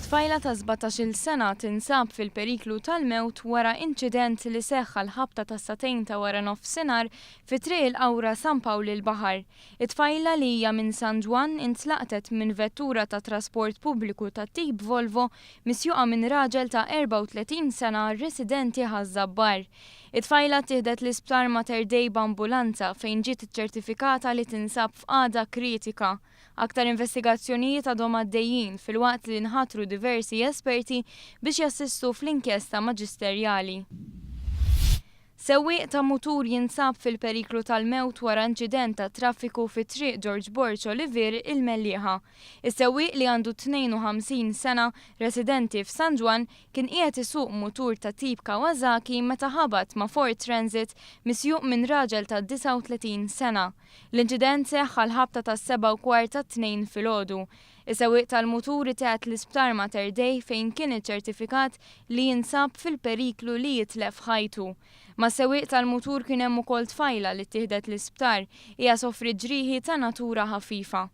Tfajla ta' 17-il sena tinsab fil-periklu tal-mewt wara inċident li seħħ għall-ħabta tas-sagħtejn ta' waranofsinhar fi Triq il-Qawra San Pawl il-Baħar. It-tfajla li hija minn San Ġwann intlaqtet minn vettura ta' trasport pubbliku tat-tip Volvo misjuqa minn raġel ta' 34 sena residenti Ħaż-Żabbar. It-tfajla ttieħdet l-Isptar Mater Dei b'ambulanza fejn ġiet iċċertifikata li tinsab f'qagħda kritika. Aktar investigazzjonijiet għadhom għaddejjin filwaqt li nħatru diversi esperti biex jassistu fl-inkjesta maġisterjali. Sewwieq ta' mutur jinsab fil-periklu tal-mewt wara inċident tat-traffiku fi Triq George Borg Olivier, il-Mellieħa. Is-sewwieq li għandu 52 sena, residenti f'San Ġwann, kien qiegħed isuq mutur ta' tip Kawasaki meta ħabat ma' Ford Transit misjuq minn raġel ta' 39 sena. L-inċident seħħ għall-ħabta tas-sebgħa u kwart tat-Tnejn filgħodu. Is-sewwieq tal-mutur itteħed l-Isptar Mater Dei fejn kien iċċertifikat li jinsab fil-periklu li jitlef ħajtu. Mas-sewwieq tal-mutur kien hemm ukoll tfajla li ttieħdet l-isptar. Hija sofriet ġrieħi ta' natura ħafifa.